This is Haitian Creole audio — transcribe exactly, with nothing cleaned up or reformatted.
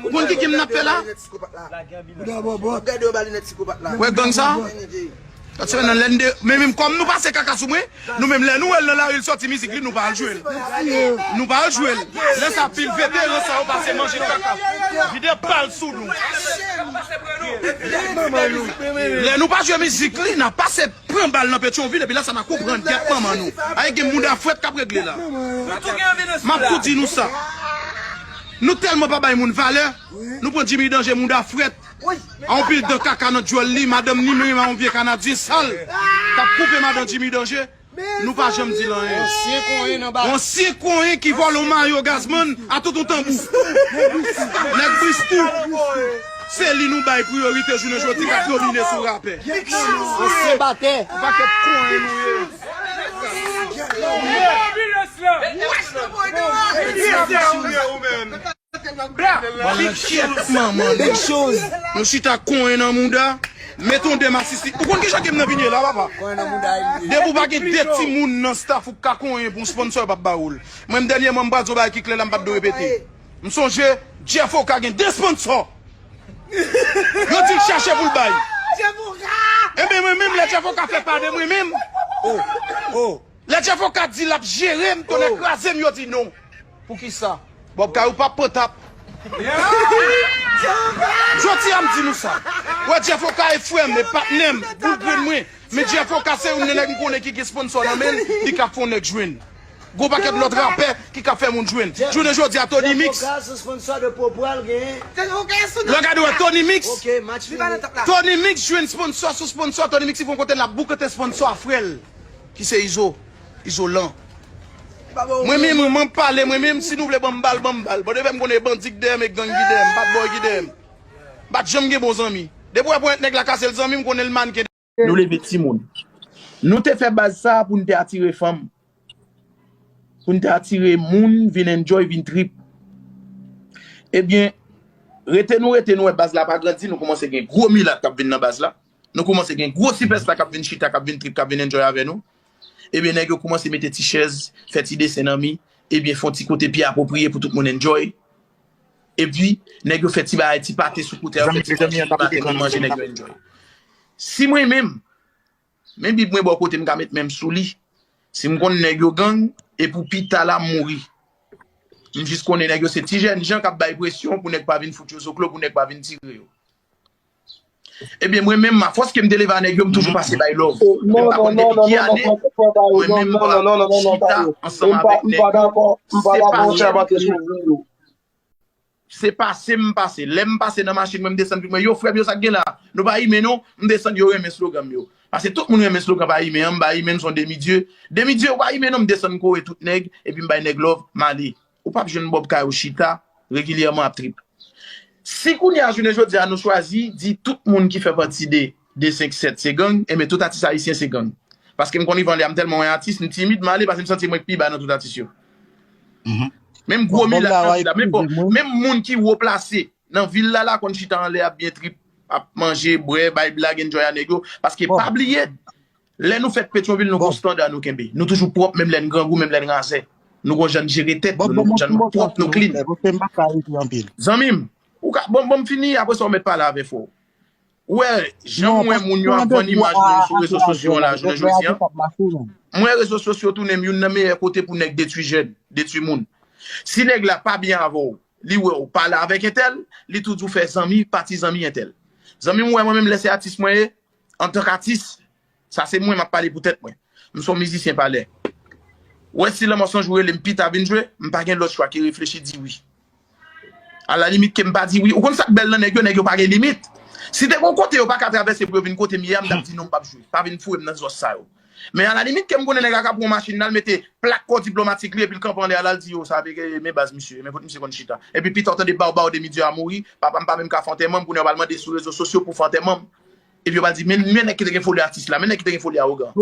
Ou konn ki game n ap fè la? Gade yo ba linèt sikopat la. Wè gang sa? Gad semèn nan lè n de, men menm kòm nou pase kaka sou mwen, nou menm lè nou wè l nan lari l sòti mizik li, nou pa al jwe l. Nou pa al jwe l. Lè sa pil veteran sa yo pase manje kaka. Vide bal sou nou. Lè nou pa jwe mizik li, n ap pase pran bal nan Petyonvil, epi lè sa n a konprann gèt manman nou. Ay gen mouda frèt k ap regle la. M ap tou di nou sa. Nou tèlman pa bay moun valè, nou pran Jimmy Danger mouda frèt. A yon pil dan kaka nan djòl li, madanm ni menm a yon vye kanadyen sal k ap koupe madan Jimmy Danger. Nou pa janm di l anyen. Ansyen konyen nan ba. Ansyen konyen ki vòlè yon mayo Gazman a tout yon tanbou. Nèg Bristou. Se li nou bay priyorite jounen jodi k ap domine sou rapè. Ansyen batè. Pakèt konyen nou ye. Big shit, manman. Big shoes. Nou chita konyen nan mouda. Met on dèm asisi. Ou konn kijan game nan vin ye la, papa? Konyen nan mouda li ye. Depi w pa gen de timoun nan staff ou k ka konyen pou yon sponsor, yo p ap ba ou l. Mwen, m dènyèman, m pral di yon bagay ki klè la, m pa t dwe repete. M sonje, Jeff Oka gen de sponsor. Yo di l chache pou l bay. Enben, mwen menm, lè Jeff Oka fè pa de mwen menm. Oh, oh. Lè Jeff Oka di l ap jere m, tonnè kraze m, yo di non. Poukisa? Bob Kay ou p ap pran tap. Jodi a m di nou sa. Wè Jeff Oka e frè m, e patnè m, boul grenn mwen. Men Jeff Oka se youn nan nèg m konnen ki gen sponsor nan men l, li ka fè yon nèg jwenn. Gon pakèt lòt rapè ki ka fè moun jwenn. Jounen jodi a Tony Mix. Lè w gade wè Tony Mix. Tony Mix jwenn sponsor sou sponsor. Tony Mix rive yon kote l ap boukante sponsor a frè l. Ki se Izo, Izolan. Mwen menm, mwen pale, mwen menm, si nou vle ban m bal, ban m bal. Bon, depi m konnen bandi k dèyè m e gang ki dèyè m, bad boy ki dèyè m. M pa t janm gen bon zanmi. Depi w wè ponyèt nèg la kase l zanmi, m konnen l mannken. Nou leve timoun. Nou te fè baz sa a pou n te atire fanm. Pou n te atire moun vin enjoy, vin trip. Ebyen, rete nou rete, nou wè baz la pa grandi, nou kòmanse gen gwo milat k ap vin nan baz la. Nou kòmanse gen gwo sipèsta k ap vin chita, k ap vin trip, k ap vin enjoy avè nou. Ebyen, nèg yo kòmanse mete ti chèz, fè ti desen nan mi, ebyen, fè yon ti kote pi apwopriye pou tout moun enjoy. Epi, nèg yo fè ti bagay, ti pate sou kote a, fè ti manje, ti pate, moun manje, nèg yo enjoy. Si mwen menm, men bib mwen bò kote m ka met men m sou li. Si m konn nèg yo gang, e pou pita la m mouri. M jis konnen nèg yo se ti jèn jan k ap bay presyon pou nèg pa vin fout yo zoklo, pou nèg pa vin tire yo. Ebyen, mwen menm, afòs ke m te leve a nèg yo, m toujou pase bay love. Men m pa konn depi ki ane, mwen menm m pa chita ansanm avèk nèg yo. Se pa se pase m pase. Lè m pase nan machin mwen, m desann vit mwen. Yo, frè m yo, sa k gen la? Nou pa imen non. M desann, yo renmen slogan m yo. Paske tout moun renmen slogan pa imen an, m pa imen, m se yon demi dye. Demi dye, ou pa imen non, m desann kore tout nèg, epi m bay nèg love, m ale. Ou p ap jwenn Bob Kay ou chita regilyèman ap trip. Si kounye a jounen jodi a nou chwazi di tout moun ki fè pati de de senk sèt se gang, enben tout atis ayisyen se gang. Paske m konn rive anlè a, m tèlman wè atis, m timid, m ale paske m santi mwen k pi ba nan tout atis yo. Menm gwo milat nan vil la, menm, menm moun ki wo plase nan vil la la konn chita anlè ap byen trip, ap manje, bwè, bay blag, enjoy a nèg yo. Paske pa bliye, lè nou fèt Petyonvil, nou gon standa nou kenbe. Nou toujou pwòp, menm lè n grangou, menm lè n razè. Nou gon jan n jere tèt nou, nou gon jan nou pwòp, nou clean. Zanmi m, ou ka, bon, bon, m fini, apre sa w mèt pale avè frè w. Ou wè, jan m wè moun yo ap vann imaj moun sou rezo sosyo an la jounen jodi a, m wè rezo sosyo tounen youn nan meyè kote pou nèg detwi jèn, detwi moun. Si nèg la pa byen avè w, li wè w pale avèk entèl, li tou di w fè zanmi, pati zanmi entèl. Zanmi m wè mwen menm lè se atis mwen ye, antank atis, sa se mwen m ap pale pou tèt mwen. M se yon mizisyen palè. Ou wè si lanmò sonj ou rele m pita vin jwe, m pa gen lòt chwa ke reflechi di wi. Alalimit ke m pa di wi. Ou konn sa k bèl nan nèg yo, nèg yo pa gen limit. Si te gon kote yo pa ka travèse pou yo vin kote m ye a, m t ap di non, m p ap jwe. Pa vin foure m nan zòs sa yo. Men alalimit ke m konnen nèg la ka pran yon machin la, l mete plak kò diplomatik li, epi l kanpe anlè a la, l di yo, sa vle ke men baz misye, men kot misye konn chita. Epi pita w tande baw baw de midye a mouri, papa m pa menm ka fè antèman m, kounye a yo pral mande sou rezo sosyo pou fè antèman m. Epi yo pral di, men, men nèg ki te gen foli atis la, men nèg ki te gen foli awogan.